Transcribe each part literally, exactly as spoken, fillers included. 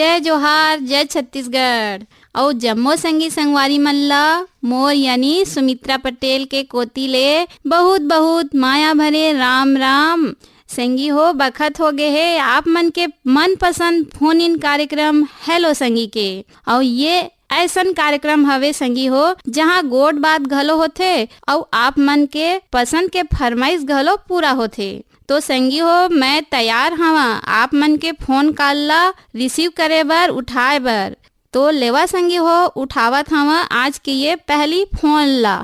जय जोहार, जय छत्तीसगढ़। अउ जम्मो संगी संगवारी मन ला मोर यानी सुमित्रा पटेल के कोति ले बहुत बहुत माया भरे राम राम। संगी हो, बखत हो गे हे आप मन के मनपसंद फोन इन कार्यक्रम हेलो संगी के। अउ ये ऐसन कार्यक्रम हवे संगी हो, जहां गोठ बात घलो होथे अउ आप मन के पसंद के फरमाइश घलो पूरा होथे। तो संगी हो, मैं तैयार हवं आप मन के फोन कॉल ला रिसीव करे बर, उठाए बर। तो लेवा संगी हो, उठावत हवं आज के ये पहली फोन ला।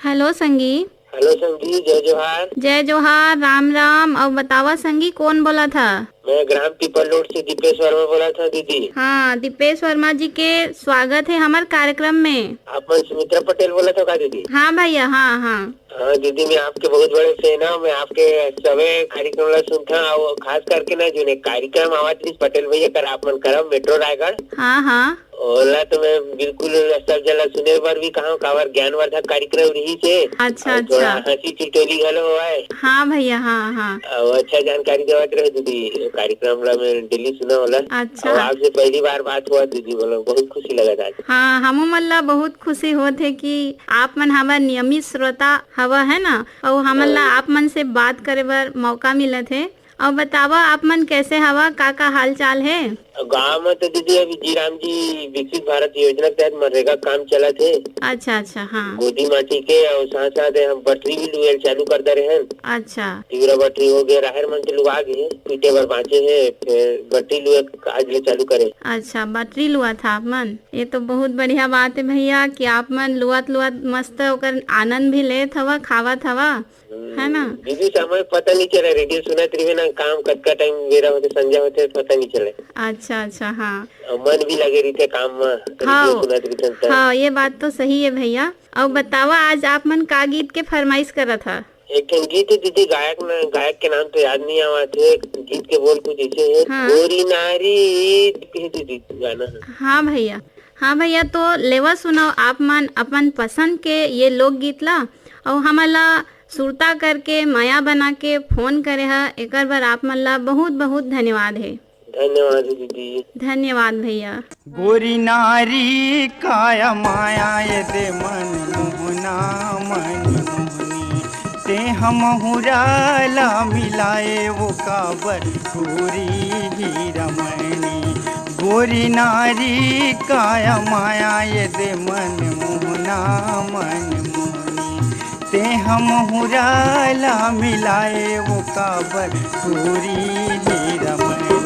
हेलो संगी। हेलो संगी, जय जोहार। जय जोहार, राम राम। अउ बतावा संगी, कौन बोलत हा? मैं ग्राम पीपल रोड से दीपेश वर्मा बोलत हा दीदी। हाँ, दीपेश वर्मा जी के स्वागत है हमार कार्यक्रम में। आप मन सुमित्रा पटेल बोलत हो का दीदी? हाँ भैया, हाँ, हाँ। हाँ दीदी, मैं आपके बहुत बड़े फैन हूँ। मैं आपके सभी कार्यक्रम ला सुनता हूँ, और खास करके ना, जो ने कार्यक्रम आवत रहिस पटेल भैया कर, आप मन करब मेट्रो रायगढ़। हाँ, हाँ। ओला तो मैं बिल्कुल सब जला सुने बर भी कहूँ, काबर ज्ञानवर्धक कार्यक्रम रहिस हे। अच्छा, और थोड़ा अच्छा। हंसी टिटोली घलो होवय। हाँ भैया, हाँ, हाँ। और अच्छा जानकारी देवत रहे दीदी, कार्यक्रम ला मैं डेली सुना होला। अच्छा। और आपसे पहली बार बात हुआ दीदी, बोलो बहुत खुशी लगा आज। हाँ, हमू मन ला बहुत खुशी होत हे कि आप मन हमर नियमित श्रोता हवा है ना, और हमन ला हाँ। आप मन से बात करे बर मौका मिलत हे। अउ बतावा, आप मन कैसे हवा, का का हाल चाल हे? गांव में तो दीदी अभी जी राम जी विकसित भारत योजना के तहत मनरेगा काम चलत हे। अच्छा, अच्छा, हाँ। गोदी माटी के, और साथ साथ हम बटरी भी लुए चालू कर दे रहे हैं। अच्छा। तिवरा बटरी हो गए, राहर मन तो लुआ गए, पीटे बर बांचे हे, फिर बटरी लुए आज ले चालू करे। अच्छा, बटरी लुआ था आप मन, ये तो बहुत बढ़िया बात है भैया कि आप मन लुआत लुआत मस्त ओकर आनंद भी लेत हवा, खावत हवा। है ना? दीदी, समय पता नहीं चला, रेडियो सुनत रहिबे ना, काम कतका टाइम बेरा होथे, संझा होथे, पता नहीं चले। अच्छा, अच्छा, हाँ। और मन भी लगे रहिथे काम में, रेडियो हाँ। सुनत रहिथे त। हाँ, ये बात तो सही है भैया। और बतावा, आज आप मन का गीत के फरमाइश करत हा? एक ठन गीत है दीदी, गायक न, गायक के नाम तो याद नहीं आवत है, गीत के बोल कुछ ऐसे है, हाँ। गोरी नारी, दीदी गाना है। हाँ भैया, हाँ भैया, तो लेवा सुनाओ आप मन अपन पसंद के ये लोकगीत ला, और हमन ला सुरता करके, मया बना के फोन करे हा, एकर बर आप मन ला बहुत बहुत धन्यवाद हे। धन्यवाद दीदी। धन्यवाद भैया। गोरी नारी काया माया ये दे मन मोहना मन मोहनी, ते हम हुराला मिलाए वो काबर गोरी ही रमणी। गोरी नारी काया माया ये दे मन मोहना मन मोहनी, ते हम हुराला मिलाए वो काबर गोरी ही रमणी।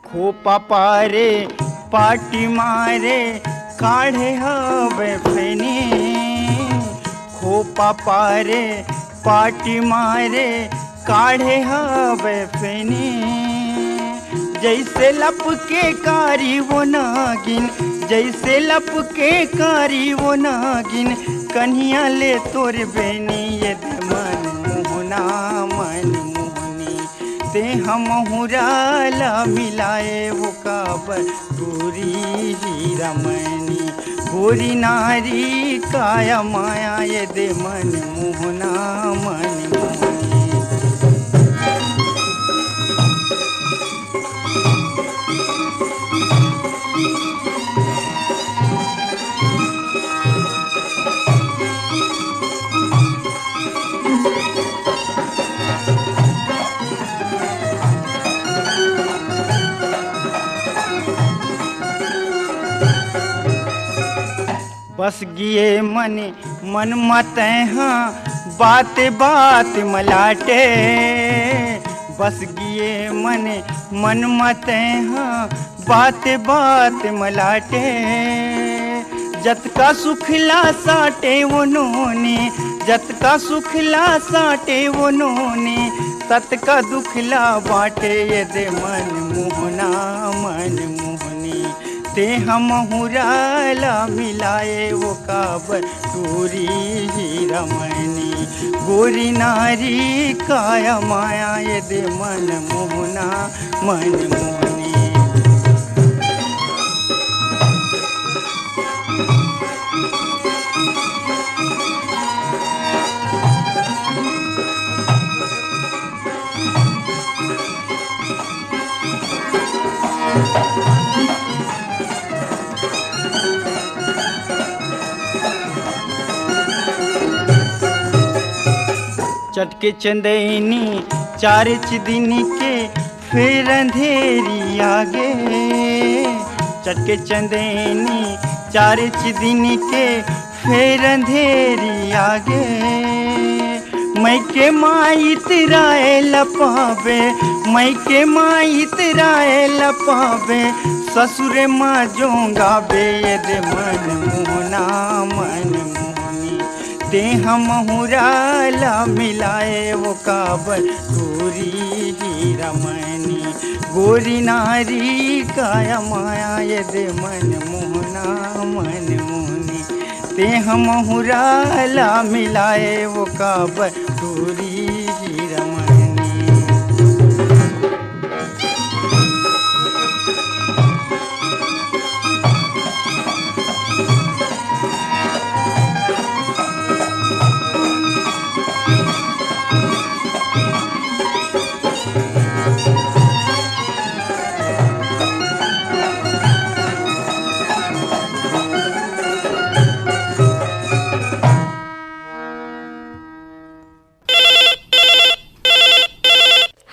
खोपा पारे पाटी मारे काढ़े हवे फेनी, खोपा पारे पाटी मारे काढ़े हवे फेनी। जैसे लपके कारी वो नागिन, जैसे लपके कारी वो नागिन, कन्हिया ले तोर बेनी ये दे मन मोहना मन मोहनी। ते हम हुराला मिलाए वो काबर गोरी ही रमणी। गोरी नारी काया माया ये दे मन मोहना मन मोहनी। बस गिए मन, मन मत हा बात बात मलाटे। बस गिए मन, मन मत हा बात बात मलाटे। जतका सुखला साटे वो नोनी, जतका सुखला साटे वो नोनी, ततका दुखला बाटे ये दे मन मोहना मन मोहनी। ते हम हुरा ला मिलाए वो काबर टूरी हीरा मनी। गोरी नारी काया माया ये दे मन मोहना मन मोहनी। चटके चंदैनी चार दिन के फेर अंधेरी आगे। चटके चंदैनी चार दिन के फेर अंधेरी आगे। मैं के माइत राय लपावे, मैं के माइत राय लपावे, ससुरे मा जोंगाबे ये दे मन मोहना मन मोहनी। ते हम हुरा ला मिलाए वो काबर टूरी हीरा मनी। गोरी नारी काया माया ये दे मन मोहना मन मोहनी। ते हम हुरा ला मिलाए वो काबर टूरी हीरा मनी।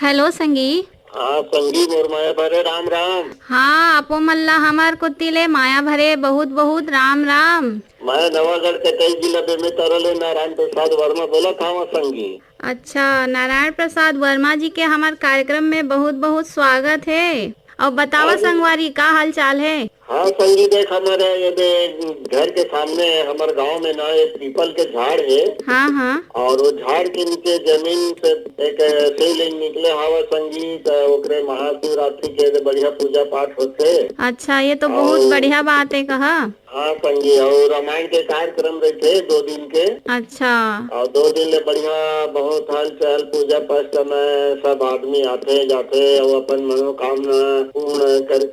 हेलो संगी। हाँ संगी, मोर माया भरे राम राम। हाँ, आपो मन ला हमर कोति ले माया भरे बहुत बहुत राम राम। मैं नवागढ़ कटई जिला बेमेतरा ले नारायण प्रसाद वर्मा बोलत हवं संगी। अच्छा, नारायण प्रसाद वर्मा जी के हमर कार्यक्रम में बहुत बहुत स्वागत हे। अउ बतावा हाँ जी। संगवारी, का हाल चाल हे? हाँ संगी, देख, हमर ये दे घर के सामने, हमर गांव में ना, एक पीपल के झाड़ हे। हाँ, हाँ। और वो झाड़ के नीचे जमीन से एक शिवलिंग निकले हवा संगी, त ओकरे महाशिवरात्रि के दे बढ़िया पूजा पाठ होथे। अच्छा, ये तो बहुत और बढ़िया बात हे कहा। हाँ संगी, और रामायण के कार्यक्रम रहिथे दो दिन के। अच्छा। और दो दिन ले बढ़िया, बहुत हलचल, पूजा पाठ समय, सब आदमी आथे जाथे और अपन मनोकामना पूर्ण कर,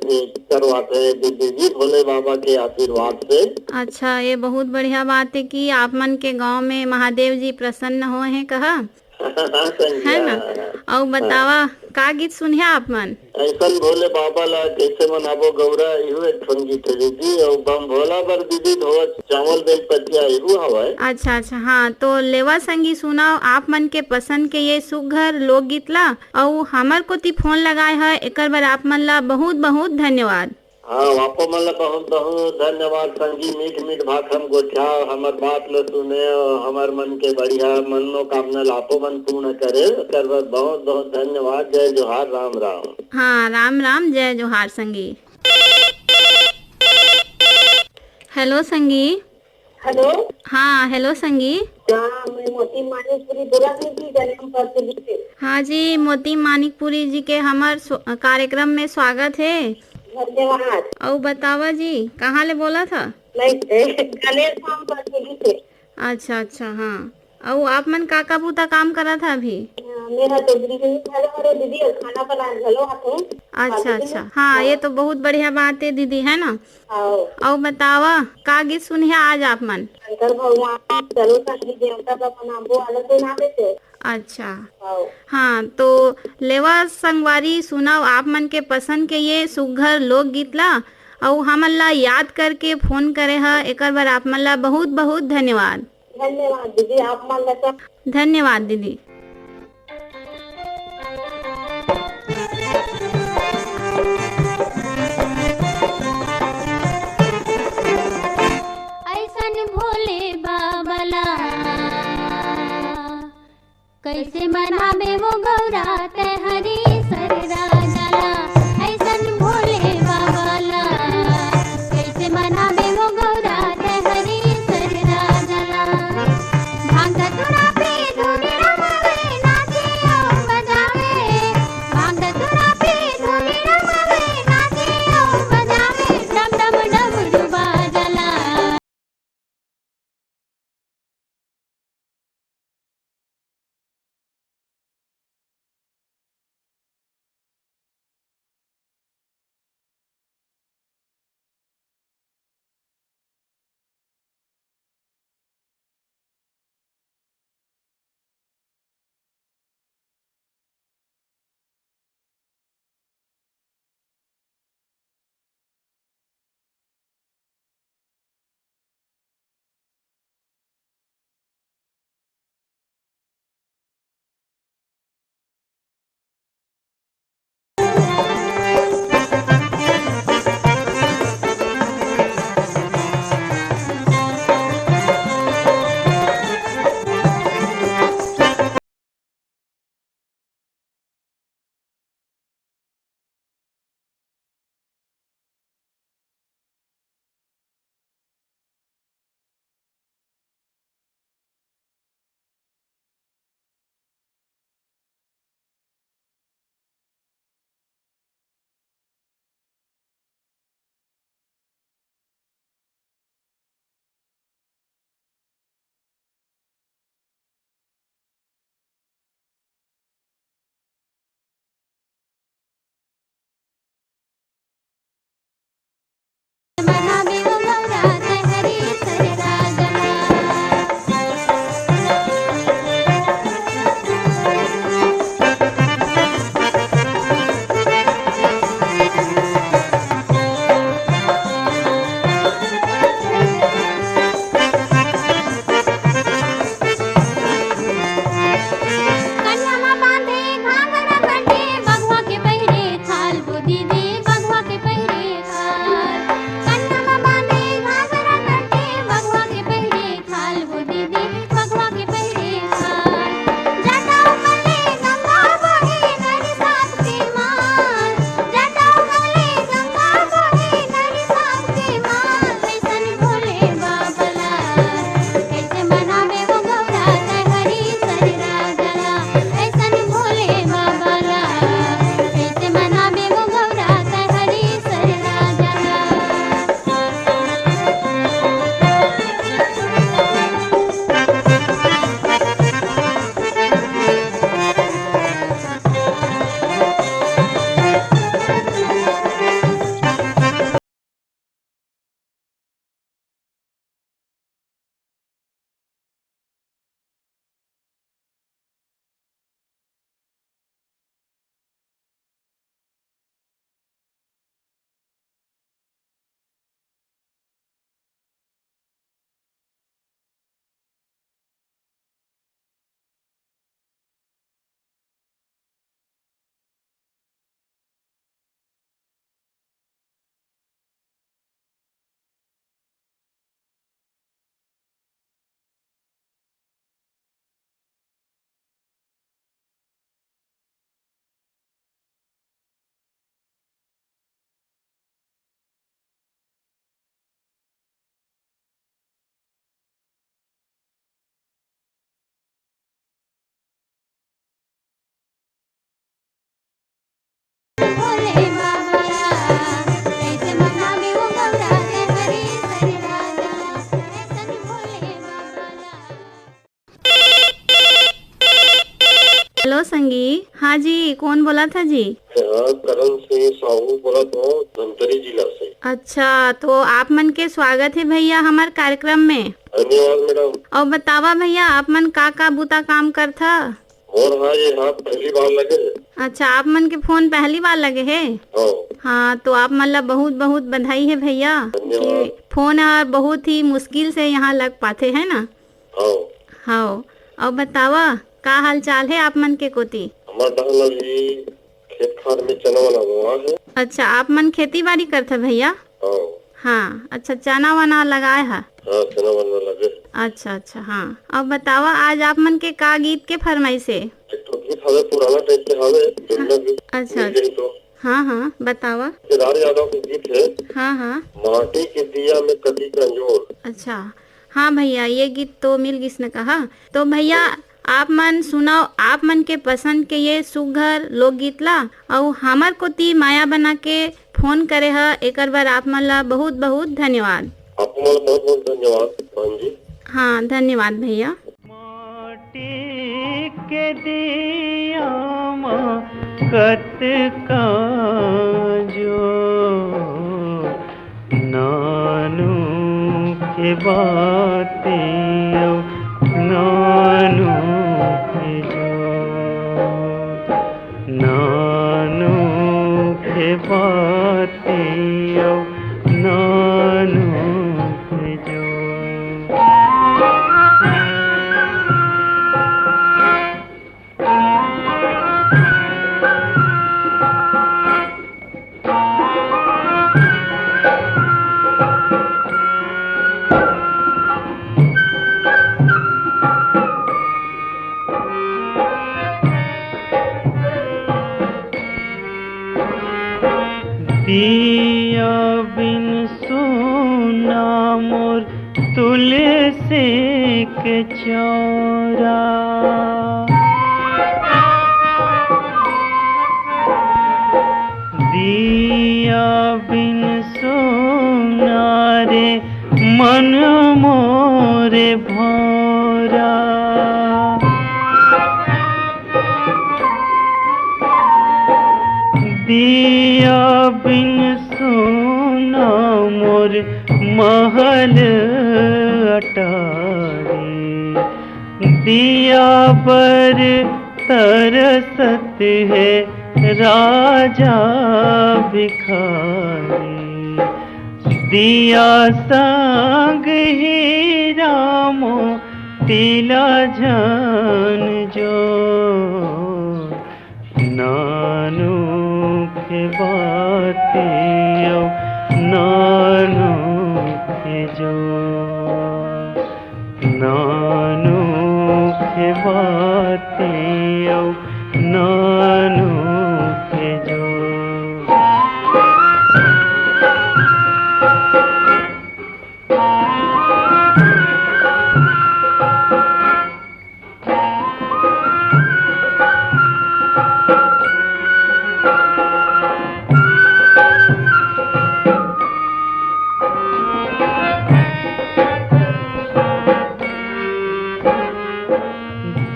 करवाथे दीदी जी भोले बाबा के आशीर्वाद से। अच्छा, ये बहुत बढ़िया बात हे कि आप मन के गांव में महादेव जी प्रसन्न होय हे कहा। हाँ, संगी, है ना? हाँ, हाँ। अउ बतावा, हाँ। का गीत सुनिहा आप मन? ऐसन भोले बाबा ला कैसे मनाबो गौरा, इहू एक ठन गीत हे दीदी। अउ बम भोला बर दीदी धोवत चावल बेल पतिया, इहू हवय। अच्छा, अच्छा, हाँ, तो लेवा संगी सुनाओ आप मन के पसंद के ये सुघर लोकगीत ला, अउ हमर कोति फोन लगाए ह, एकर बर आप मन ला बहुत बहुत धन्यवाद। हाँ, आपो मन ला बहुत बहुत धन्यवाद संगी, मीठ मीठ भाखा म गोठिया, हमर बात ल सुने, हमर मन के बढ़िया मनोकामना ल आपो मन पूर्ण करे, एकर बर बहुत बहुत धन्यवाद। जय जोहार, राम राम। हाँ, राम राम, जय जोहार संगी। हेलो संगी। हेलो। हाँ, हेलो संगी। हाँ, मैं मोती मानिकपुरी बोलत हूँ जी, गनेम परसुली से। हाँ जी, मोती मानिकपुरी जी के हमर स्व-, कार्यक्रम में स्वागत हे। धन्यवाद। अउ बतावा जी, कहाँ ले बोलत ह? मैं, ए, गनेम परसुली से। अच्छा, अच्छा, हाँ। अउ आप मन का का बूता काम करत ह अभी? हाँ, मेरा तो गृहिणी घलो हरे दीदी, अउ खाना बनाए घलो आथे। अच्छा, अच्छा, हाँ, ये तो बहुत बढ़िया बात हे दीदी, है ना? हाँ। अउ बतावा, का गीत सुनिहा आज आप मन? शंकर भगवान, चलो संगी देवता का मनाबो वाला सुना देते। अच्छा। हाँ। हाँ, तो लेवा संगवारी, सुनाओ आप मन के पसंद के ये सुघर लोकगीत ला, अउ हमन ला याद करके फोन करे ह, एकर बर आप मन ला बहुत बहुत धन्यवाद। धन्यवाद दीदी, आप मन ला सब। धन्यवाद दीदी। ऐसन भोले बाबा ला कैसे मनाबे वो गौरा तैं हरी सर राजा ला, ऐसन भोले बाबा ला कैसे मनाबे वो गौरा तैं हरी सर राजा ला। भांग धतूरा पे धूमेरा मारा संगी। हाँ जी, कौन बोलत हे जी? मैं ह करण सिंह साहू बोलत हूँ, धमतरी जिला से। अच्छा, तो आप मन के स्वागत हे भैया हमार कार्यक्रम में। धन्यवाद मैडम। अउ बतावा भैया, आप मन का का बुता काम करथा? मोर हा ये हा पहली बार लगे हे। अच्छा, आप मन के फोन पहली बार लगे हे? हाँ। हाँ, तो आप मन ला बहुत बहुत बधाई हे भैया, धन्यवाद। कि फोन ह बहुत ही मुश्किल से यहाँ लग पाथे, है ना? हाँ। हाँ, अउ बतावा, का हाल चाल हे आप मन के कोती? हमर डहर अभी खेत खार में चना वना बोआ हे। अच्छा, आप मन खेती बाड़ी करथा भैया? हाँ। हाँ, अच्छा, चना वना लगाए हा? हाँ, चना वना लगे। अच्छा, अच्छा, हाँ। अब बतावा, आज आप मन के का गीत के फरमाइश हे? एक तो गीत हवे, पुराना टाइप के हवे, जुन्ना गीत अच्छा, मिल जाई तो। हाँ, हाँ, बतावा। केदार यादव के गीत हे। हाँ, हाँ। माटी के दिया में कति कंजोर। अच्छा, हाँ भैया, ये गीत तो मिल गिस न कहा। तो भैया, आप मन सुनाओ, आप मन के पसंद के ये सुघर लोकगीत ला, अउ हमर कोती माया बना के फोन करे ह, एकर बर आप मन ला बहुत बहुत धन्यवाद। आपको मन बहुत बहुत धन्यवाद बहन जी। हाँ, धन्यवाद भैया। माटी के दिया म कतका जो नानू के बाती अउ नानू के जो, नानू के बाती अउ नानू के जो। दिया बिन सोना मोर तुलसी के चौरा। दिया बिन सोना रे मन मोरे भौरा। दिया बिन सोना मोर महल अटारी। दिया बर तरसत हे राजा भिखारी। दिया संग हीरा मोती ला झन जो। नानू के बाती अउ नानू के जो। नानू के बाती अउ नानू के जो।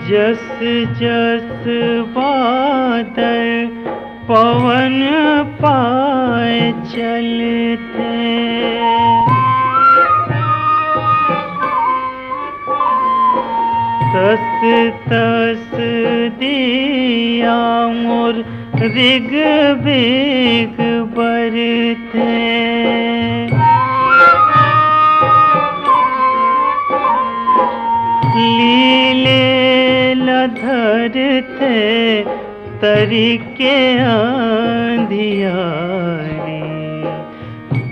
जस जस बादल पवन पाए चलथे, तस तस दिया मोर रिग बिग बरथे। लीले ल धरथे तरिके अंधियारी।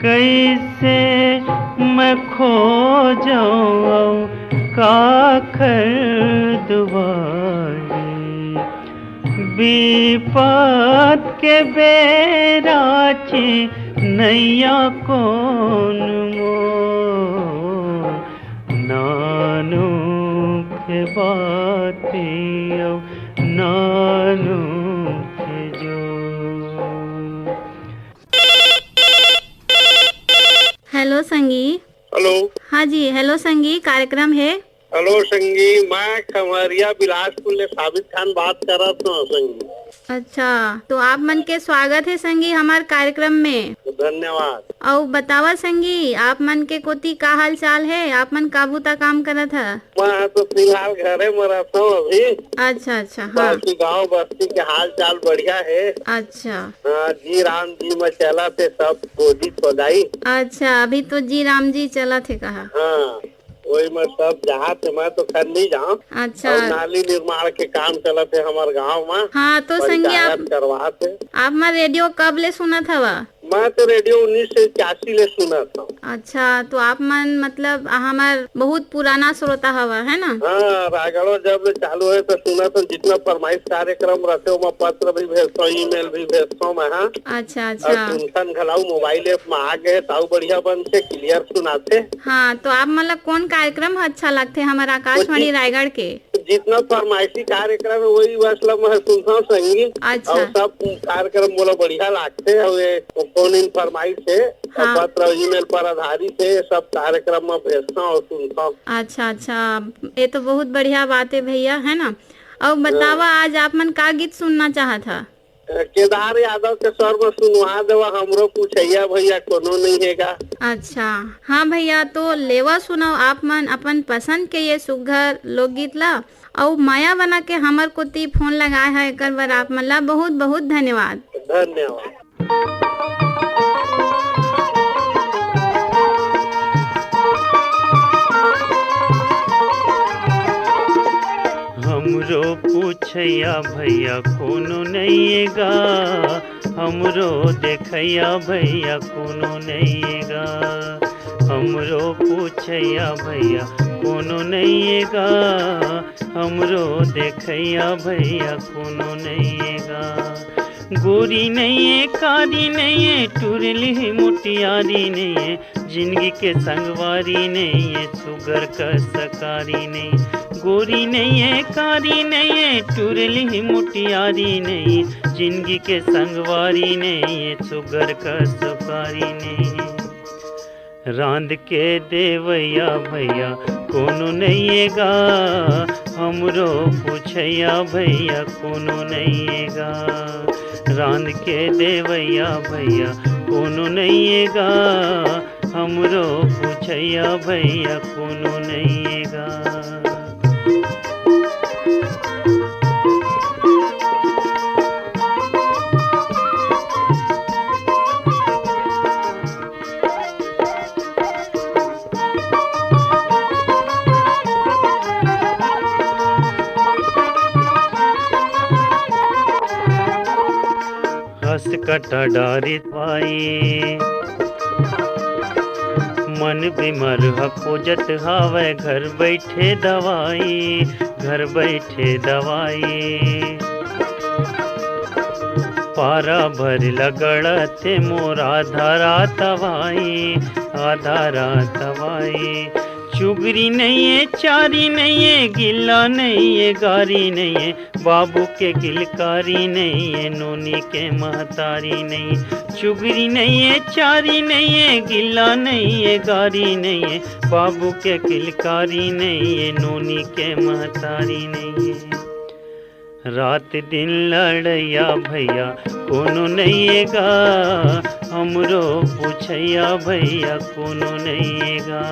कइसे मैं खोजौं काखर दुआरी। बिपत के बेरा चिन्हैया कोन मोर। नानू के बाती अउ नानू के जो। हेलो संगी। हेलो। हाँ जी, हेलो संगी, कार्यक्रम हे। हेलो संगी, मैं खमरिया बिलासपुर ले साबित खान बात करत हूँ संगी। अच्छा, तो आप मन के स्वागत है संगी हमार कार्यक्रम में। धन्यवाद। अउ बतावा संगी, आप मन के कोती का हाल चाल है? आप मन का बुता काम करत ह? मैं तो फिलहाल घरे में रहता हूँ अभी। अच्छा, अच्छा, हाँ। बाकी गांव बस्ती के हाल चाल बढ़िया है। अच्छा। हाँ, जी राम जी में चलत हे सब खोजी खोदाई। अच्छा, अभी तो जी राम जी चलत हे कहा। हाँ, वही में सब जात हे, मैं तो घर नहीं जाऊँ। अच्छा। अउ नाली निर्माण के काम चलत हे हमार गांव में। हाँ, तो संगी आप पंचायत करवात हे। आप मन रेडियो कब ले सुनत हवा? मैं तो रेडियो उन्नीस सौ इक्यासी ले सुनत हूँ। अच्छा, तो आप मन मतलब हमार बहुत पुराना श्रोता हवा, है ना? हाँ, रायगढ़ जब ले चालू है तो सुनत हूँ, जितना फरमाइश कार्यक्रम रहते, ओमा पत्र भी भेजता हूँ, ईमेल भी भेजता हूँ मैं, हाँ। अच्छा, और अच्छा। सुनथन घलाऊ मोबाइल ऐप में आ गए, ताऊ बढ़िया बनते, क्लियर सुनाते। हाँ, तो आप मन ला कौन कार्यक्रम अच्छा लगथे हमार आकाशवाणी रायगढ़ के? जितना फरमाइशी कार्यक्रम है, वही बस ला मैं सुनता हूँ संगी। अच्छा। और सब कार्यक्रम मोला बढ़िया लागथे। और ये फोन इन फरमाइश है, और हाँ। पत्र और ईमेल पर आधारित है, सब कार्यक्रम में भेजता हूँ और सुनता हूँ। अच्छा, अच्छा, ये तो बहुत बढ़िया बात है भैया, है ना? और बतावा, हाँ। आज आप मन का गीत सुनना चाहत हा? केदार यादव के स्वर में सुनवा देवा, हमरो पूछैया भैया कोनो नहीं है गा। अच्छा, हाँ भैया, तो लेवा सुनाओ आप मन अपन पसंद के ये सुघर लोकगीत ला, अउ माया बना के हमर कोती फोन लगाए है, एकर बर आप मन ला बहुत बहुत धन्यवाद। धन्यवाद। हमरो पूछैया भैया कोनो नइये गा, हमरो देखैया भैया कोनो नइये गा, हमरो पूछैया भैया कोनो नइये गा, हमरो देखैया भैया कोनो नइये गा। गोरी नइये, कारी नइये, टुरली मुटियारी नइये, जिंदगी के संगवारी नइये, सुगर कस कारी नइये। गोरी नइये, कारी नइये, टुरली मुटियारी नइये, जिंदगी के संगवारी नइये, सुगर कस कारी नइये। रांध के देवैया भैया कोनो नइये गा, हमरो पूछैया भैया कोनो नइये गा। रांध के देवैया भैया कोनो नइये गा, हमरो पूछैया भैया कोनो नइये गा। हस कटा डारी भाई, मन बीमार ह खोजत हावय घर बैठे दवाई, घर बैठे दवाई। पारा भर लगड़त मोर आधा रात अवाई, आधा रात अवाई। चुगरी नइये, चारी नइये, गिल्ला नइये, गारी नइये, बाबू के किलकारी नइये, नोनी के महतारी नइये। चुगरी नइये, चारी नइये, गिल्ला नइये, गारी नइये, बाबू के किलकारी नइये, नोनी के महतारी नइये। रात दिन लड़ैया भैया कोनो नइये गा, हमरो पूछैया भैया कोनो नइये गा।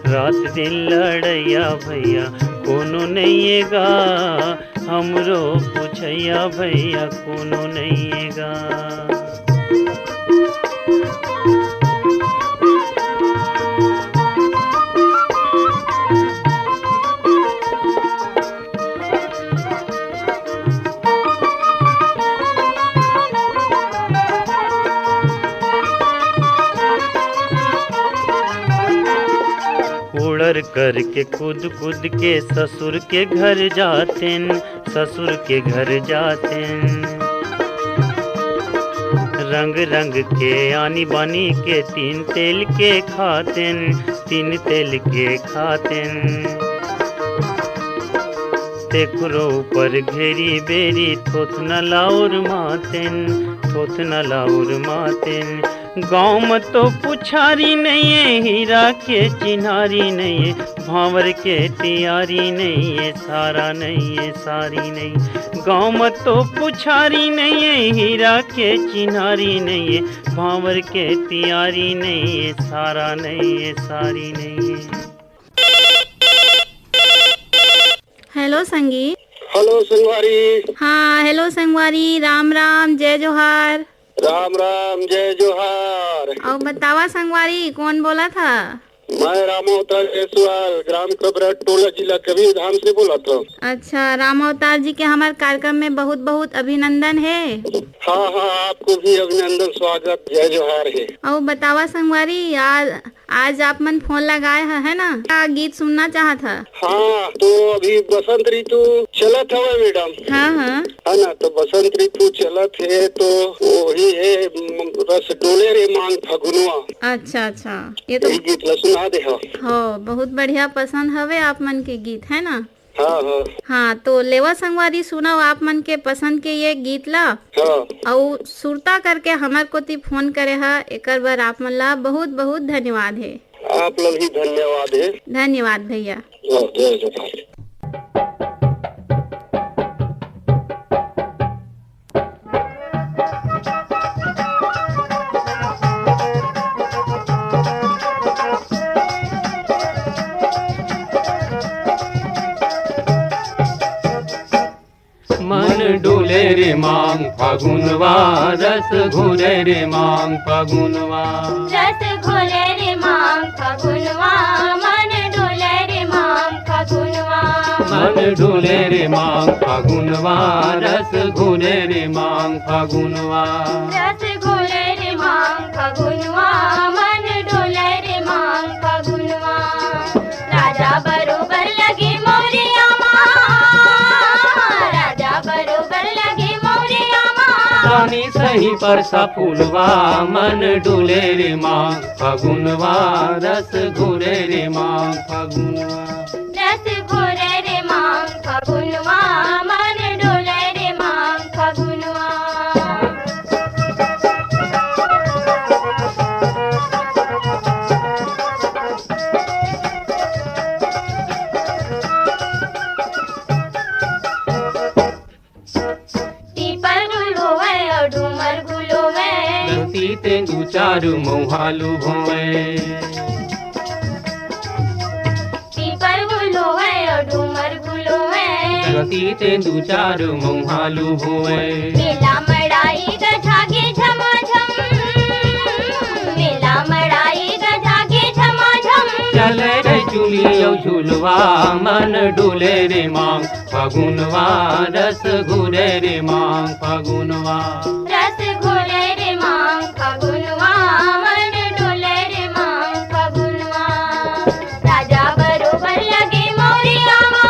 रात दिन लड़ैया भैया कोनो नइये गा, हमरो पूछैया भैया कोनो नइये गा। उड़र करके कूद कूद के ससुर के घर जातेन, ससुर के घर जातेन। रंग रंग के आनी बानी के तीन तेल के खातेन, तीन तेल के खातेन। तेखरो ऊपर घेरी बेरी थोथना लाउर मातेन, थोथना लाउर मातेन। गाँव म तो पुछारी नइये, हीरा के चिन्हारी नइये, भांवर के तियारी नइये, सारा नइये, सारी नइये। गाँव म तो पुछारी नइये, हीरा के चिन्हारी नइये, भांवर के तियारी नइये, सारा नइये, सारी नइये। हेलो संगी। हेलो संगवारी। हाँ, हेलो संगवारी, राम राम, जय जोहार। राम राम, जय जोहार। अउ बतावा संगवारी, कोन बोलत ह? मैं राम अवतार जायसवाल, ग्राम कबरा, टोला, जिला कबीरधाम से बोलत हूँ। अच्छा, राम अवतार जी के हमार कार्यक्रम में बहुत बहुत अभिनंदन हे। हाँ, हाँ, आपको भी अभिनंदन, स्वागत, जय जोहार हे। अउ बतावा संगवारी, आज आज आप मन फोन लगाए ह, है ना? का गीत सुनना चाहत ह? हाँ, तो अभी बसंत ऋतु चलत हवय मैडम। हाँ, हाँ। है ना, तो बसंत ऋतु चलत हे, तो वही हे, म, रस डोले रे मांग फगुनवा। अच्छा, अच्छा, ये तो यही गीत ला सुना दे हो। हो, बहुत बढ़िया, पसंद हवे आप मन के गीत, है ना? हाँ, हाँ। हाँ, तो लेवा संगवारी, सुनव आप मन के पसंद के ये गीत ला। हाँ। अउ सुरता करके हमर कोति फोन करे ह, एकर बर आप मन ला बहुत बहुत धन्यवाद हे। आप ला भी धन्यवाद हे। धन्यवाद भैया। हाँ, जय जोहार। मन डोले रे मांग फगुनवा, रस घोले रे मांग फगुनवा। रस घोले रे मांग फगुनवा, मन डोले रे मांग फगुनवा। मन डोले रे मांग फगुनवा, रस घोले रे मांग फगुनवा। रस घोले रे मांग फगुनवा, मन डोले रे मांग फगुनवा। राजा बरोबर लगे मौरिया मा, राजा बरोबर लगे मौरिया मा। रानी सही परसा फूलवा, मन डोले रे मांग फगुनवा, रस घोले रे मांग फगुनवा। रस घोले रे मांग फगुनवा, मन डोले रे मांग फगुनवा। पीपर गुल होवय अउ डूमर गुल होवय। गलती ते दू चार मउहा लुभोवय। पीपर गुल होवय अउ डूमर गुल होवय। गलती ते दू चार मउहा लुभोवय। मेला मड़ाई गजागे झमाझम। मेला मड़ाई गजागे झमाझम। चले रे चुली अउ झुलवा, मन डोले रे मांग फगुनवा, रस घोले रे मांग फगुनवा। रस घोले रे मांग फगुनवा, मन डोले रे मांग फगुनवा। राजा बरोबर लगे मौरिया मा,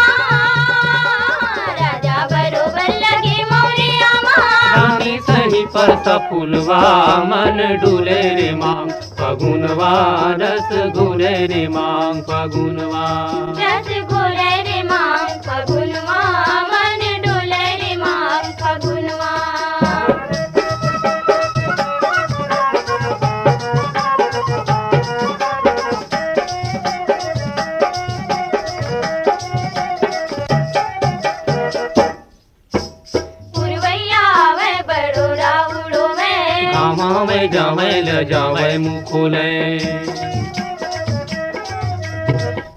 राजा बरोबर लगे मौरिया मा। रानी सही परसा फूलवा, मन डोले रे मांग फगुनवा, रस घोले रे मांग फगुनवा। रस घोले रे मांग फगुनवा, मन डोले रे मांग फगुनवा। पुरवैया आवय बरोरा उड़ोवय। गाँव में जावय ल जावय मुँह खोलय।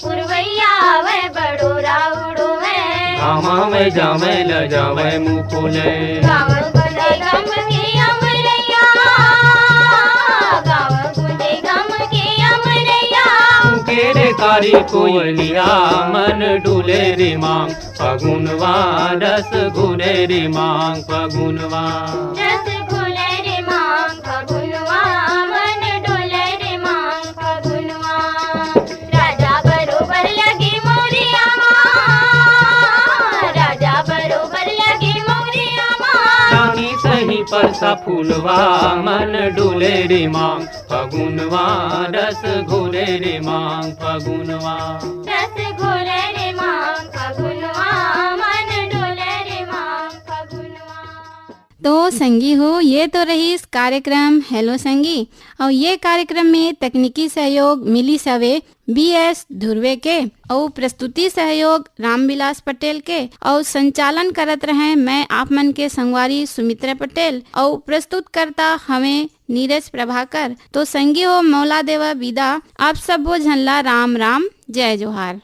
पुरवैया आवय बरोरा उड़ोवय। गाँव में जावय ल जावय मुँह खोलय। गाँव गूंजे गम के अमरैया, गाँव गूंजे गम के अमरैया। के रे कारी कोयलिया, मन डोले रे मांग फगुनवा, रस घोले रे मांग फगुनवा। रस घोले रे मांग फगुनवा, मन डोले रे मांग फगुनवा। राजा बरोबर लगे मौरिया मा, राजा बरोबर लगे मौरिया मा। रानी सही परसा फूलवा, मन डोले रे मांग फगुनवा, रस घोले रे मांग फगुनवा। रस घोले रे मांग फगुनवा, मन डोले रे मांग फगुनवा। तो संगी हो, ये तो रहिस कार्यक्रम हेलो संगी। अउ ये कार्यक्रम में तकनीकी सहयोग मिलिस हवे बी एस धुर्वे के, अउ प्रस्तुति सहयोग रामविलास पटेल के, अउ संचालन करत रहे मैं आप मन के संगवारी सुमित्रा पटेल, अउ प्रस्तुतकर्ता हवे नीरज प्रभाकर। तो संगी हो, मोला देवा विदा, आप सबो झन ला राम राम, जय जोहार।